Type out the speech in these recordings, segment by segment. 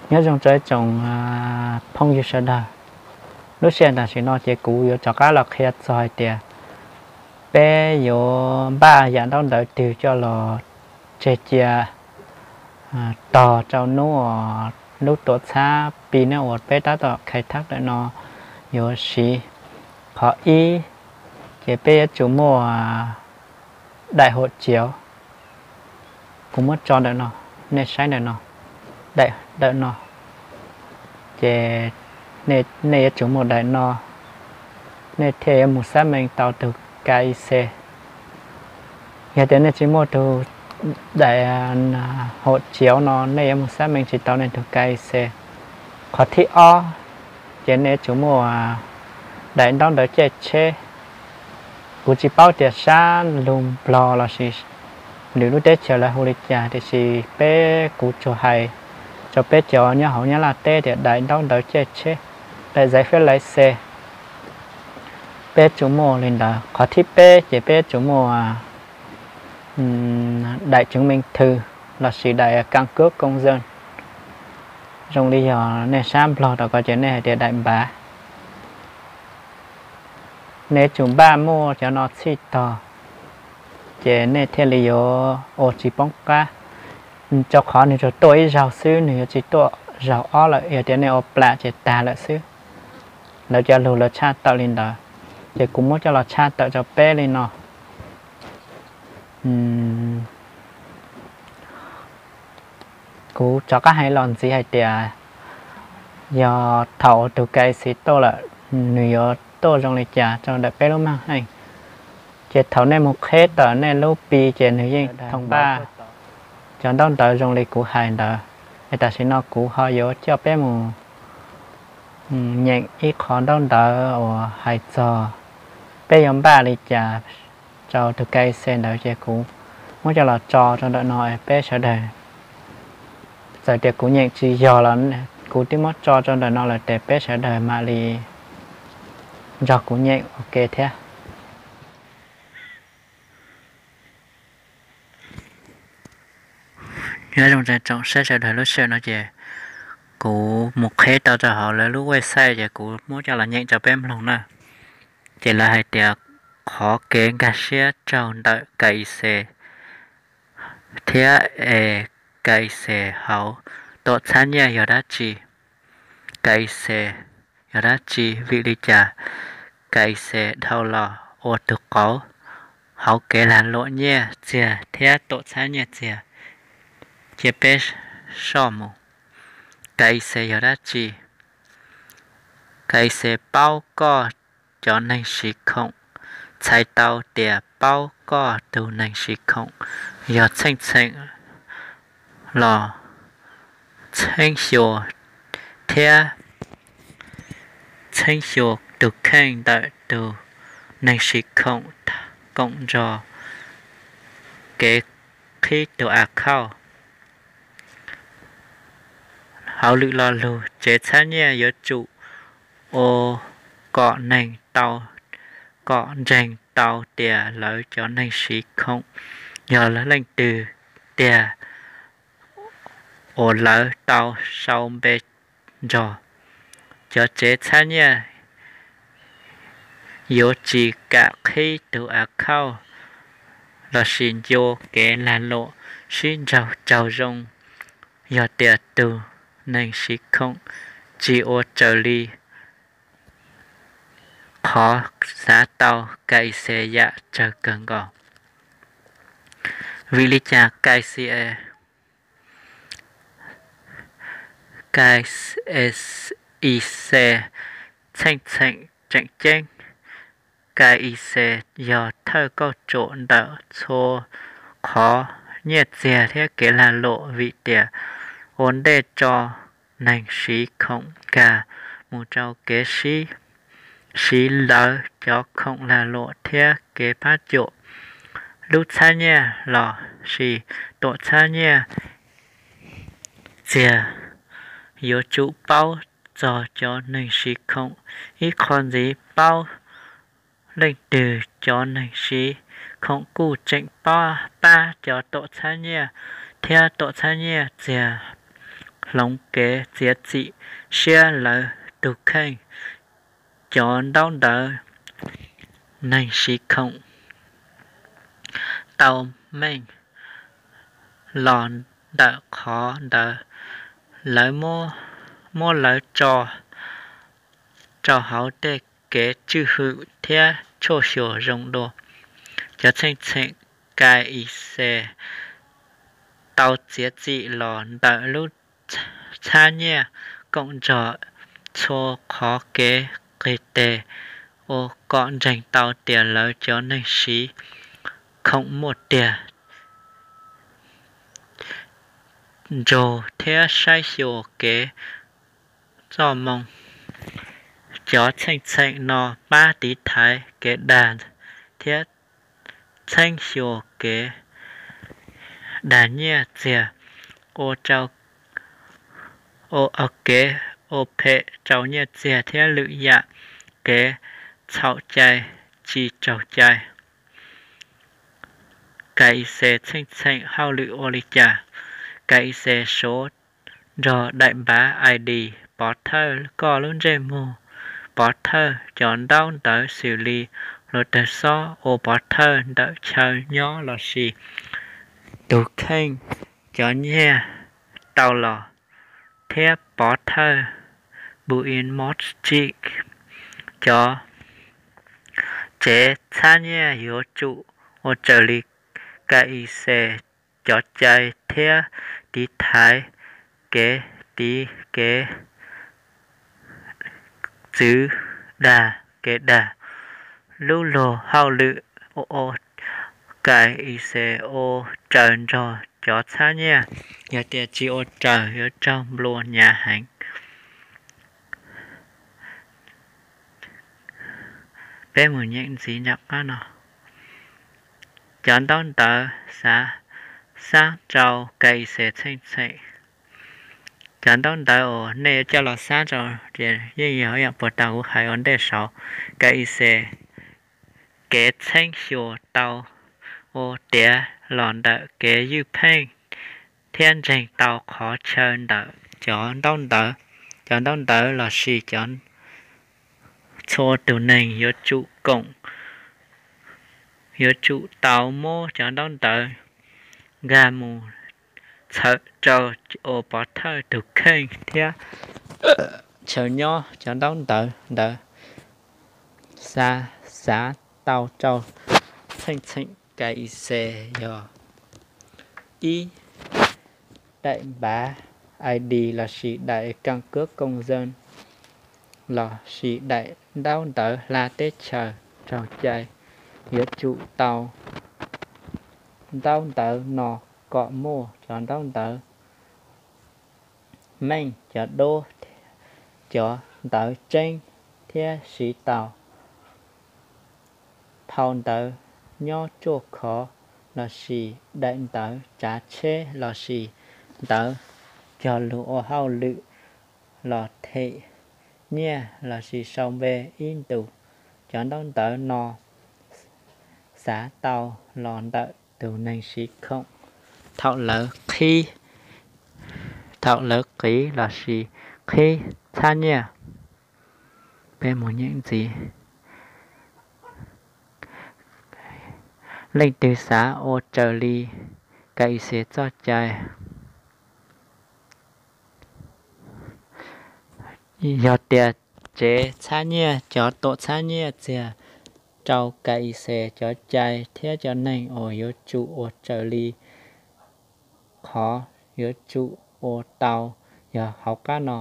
Nyob zoo tsoom phooj ywg sawv daws, lub sij hawm tam sim no ces kuv yuav rov qab los qhia txog hais tias peb yuav npaj yam ntaub ntawv twg coj los tseg cia tog rau hnub, lub tuam txhab pi ne uas peb tab tom khai thab ntawm no yuav siv. Qhov ib, ces peb yuav tsum muaj daim hauv tsiav. Kuv muab tso ntawm no, nej saib ntawm no, daim ntawm no, ces nej yuav tsum muaj daim no, nej thiaj yuav mus xác minh tau tus KYC. Yog tias nej tsis muaj tus daim hauv tsiav no, nej yuav mus xác minh tsis tau nej tus KYC. Qhov thib ob, ces nej yuav tsum muaj daim ntaub ntawv caij tsheb. Kuv tsis paub tias sab lug Nplog lossis lwm lub teb chaws lawv hu li cas, tiam sis peb, kuv tsuas hais rau peb cov nyob hauv Nyab Laj teb tias daim ntaub ntawv caij tsheb, daim giấy phép lái xe. Peb yuav tsum muaj li ntawd. Qhov thib peb ces peb yuav tsum muaj daim chứng minh thư lossis daim căn cước công dân. Zoo li yog nej sab Nplog rau ko ces nej hais tias daim npav. Nej yuav tsum npaj muaj cov no txhij tog, ces nej thiaj li yuav ua tsis poob qab. Rau qhov nws tsuas tuaj ib zaug xwb, nws yuav tsis tuaj zaug ob lawm, yog tias nej ua plam ces tag lawm xwb. Lawv cov lus lawv tshaj tawm li ntawd, ces kuv muab coj los tshaj tawm rau peb li no. Kuv rov qab hais los ntxiv hais tias, yog thaum uas tus KYC tuaj lawm, nws yuav tuaj zoo li cas rau ntawm peb lub maj heej. Ces thaum nej mus qheb tawm nej lub pi ces nws yeej thông báo cov ntaub ntawv zoo li kuv hais ntawd. Es tam sim no kuv ho yuav coj peb mus nyeem ib qho ntaub ntawv uas hais txog peb yuav npaj li cas rau tus KYC ntawd, ces kuv muab coj los tso rau ntawm no peb sawv daws. Txawm tias kuv nyeem tsis yog los kuv twb muab tso rau ntawm no lawm ces peb sawv daws mam li nrog kuv nyeem ua ke thiab. Nyob zoo tsoom saib sawv daws, lub sij hawm no ces kuv mus qheb tau rau hauv lawv lub website ces kuv muab coj los nyeem rau peb mloog na. Ces lawv hais tias qhov kev nkag siab raug ntawm KYC thiab es KYC hauv tuam txhab nyiaj yog dab tsi? KYC yog dab tsi? Vim li cas KYC dhau los ua tug qauv hauv kev lag luam nyiaj txiag thiab tuam txhab nyiaj txiag? Cia peb soj mus. KYC yog dab tsi? KYC paub koj cov neeg siv khoom, txhais tau tias paub koj tus neeg siv khoom yog txheej txheem los txheeb xyuas thiab txheeb xyuas tus kheej ntawm tus neeg siv khoom koom nrog kev qhib tus account. Hauv lwm lo lug, tsev txhab nyiaj yuav tsum ua kom neeg tau, kom ntseeg tau tias lawv cov neeg siv khoom yog leej twg tiag uas lawv tau sau npe nrog. Cov tsev txhab nyiaj yuav tsis kam qhib tus account lossis ncua kev lag luam sib nraug raug zoo yog tias tus neeg siv khoom tsis ua raws li qhov xav tau. KYC yam tsawg kawg nkaus, vim li cas KYC, KYC txheej txheem tseem ceeb? KYC yog thawj kauj ruam ntawm txhua qhov nyiaj txiag thiab kev lag luam, vim tias ua ntej tso neeg siv khoom nkag mus rau kev siv lawv cov khoom lag luam thiab kev pab cuam. Lub txhab nyiaj lossis tuam txhab nyiaj txiag yuav tsum paub txog cov neeg siv khoom ib qho ntxiv, paub leej twg cov neeg siv khoom kuj tseem pab cov tuam txhab nyiaj thiab tuam txhab nyiaj txiag hloov kev txiav txim siab lawv tus kheej. Cov ntaub ntawv neeg siv khoom tau meej los ntawm qhov ntawd lawv muab lawv tso rau hauv tej kev tswj hwm thiab tshuaj xyuas zoo dua. Cov txheej txheem Kaixes tau txiav txim los ntawm lub txhab nyiaj koom nrog txhua qhov kev qis tes ua kom ntseeg tau tias lawv cov neeg siv khoom muaj tiag nrug thiab saib xyuas kev txoj moo. Cov txheej txheem no pab tiv thaiv kev dag thiab txheeb xyuas kev dag nyiaj txiag, ua rau kev ua phem rau nyiaj txiag thiab lwm yam kev txhaum cai tsis raug cai. Kaixes txheej txheem hauj lwm ua li cas? Kaixes suav nrog daim npav I D pov thawj koj lub ntsej muag, pov thawj cov ntaub ntawv xws li hluav taws xob, ua pov thawj ntawm chaw nyob lossis tus kheej cov nyiaj tau los, thiab pov thawj Buinmotsij. Cov tsev txhab nyiaj yuav tsum ua raws li Kaixes cov cai thiab tiv thaiv kev tiv kev txwv dag kev dag. Lub luag hauj lwm ua Kaixes ua raws nrog cov txhab nyiaj. Yog tias tsis ua raws yuav raug nplua nyav heev. Peb mus nyeem ntxiv nram qab no. Cov ntaub ntawv xav xaab rau Kaixes txheej txheem. Cov ntaub ntawv uas nej yuav coj los xaab rau ces yeej yog ib yam puas tau kuv hais ua ntej saud. Kaixes kev txheeb xyuas tau ua tiav los ntawm kev ywj pheej thiab ntseeg tau qhov chaw ntawm cov ntaub ntawv. Cov ntaub ntawv lossis cov txhua tus neeg yuav tsum koom, yuav tsum tau muab cov ntaub ntawv nkag mus txhawm rau ua pov thawj tus kheej thiab chaw nyob. Cov ntaub ntawv ntawd xav, xav tau rau txheej txheem Kaixes yog ib, daim npav I D lossis daim căn cước công dân lossis daim ntaub ntawv hla teb chaws raug cai. Yuav tsum tau ntaub ntawv no kom muaj cov ntaub ntawv meej, cov dub, cov ntawv tseeb thiab siv tau. Phau ntawv nyob ruaj khov lossis daim ntawv tsav tsheb lossis ntawv cog lus ua hauj lwm los them nyiaj lossis sau npe ib ntus. Cov ntaub ntawv no xav tau los ntawm tus neeg siv khoom thaum lawv qhib, thaum lawv qiv lossis qhib txhab nyiaj. Peb mus nyeem ntxiv. Leej twg xav ua raws li Kaixes txoj cai? Yog tias tsev txhab nyiaj, cov tuam txhab nyiaj txiag rau Kaixes cov cai thiab cov neeg uas yuav tsum ua raws li qhov yuav tsum ua tau yog hauv qab no.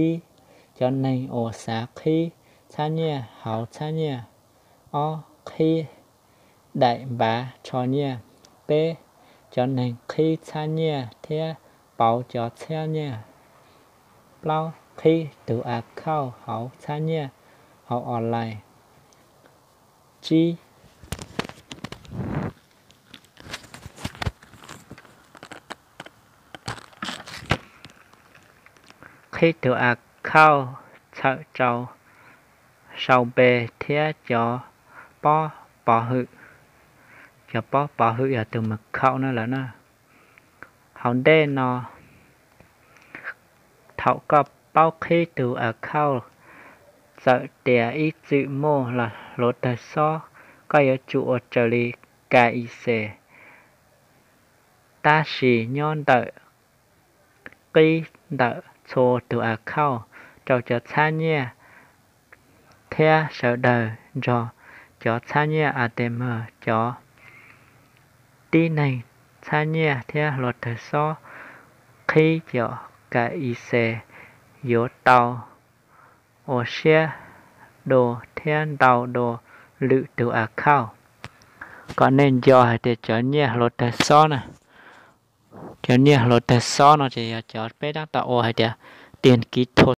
Ib, cov neeg uas xav qhib txhab nyiaj hauv txhab nyiaj. Ob, qhib daim npav rho nyiaj. Peb, cov neeg qhib txhab nyiaj thiab pauv cov txhab nyiaj. Plaub, qhib tus account hauv txhab nyiaj hauv online. Tsib, qhib tus account txhawm rau sau npe thiab cov pob pov hwm. Cov pob pov hwm yog tus mật khẩu no lawm na. Hauv ntej no Thaum koj paub qhib tus account, txawm tias ib txwm muaj hluav taws xob, koj yuav tsum ua raws li K Y C. Tab sis nyob ntawm qib ntawm txhua tus account rau cov txhab nyiaj thiab sawv daws nrog cov txhab nyiaj ATM, cov tib neeg txhab nyiaj thiab hluav taws xob qhib cov K Y C yuav tau ua siab dua thiab ntau dua lwm tus account. Kom nej nco hais tias cov nyiaj hluav taws xob na, cov nyiaj hluav taws xob no ces yog cov peb tab tom ua hais tias tiền kỹ thuật.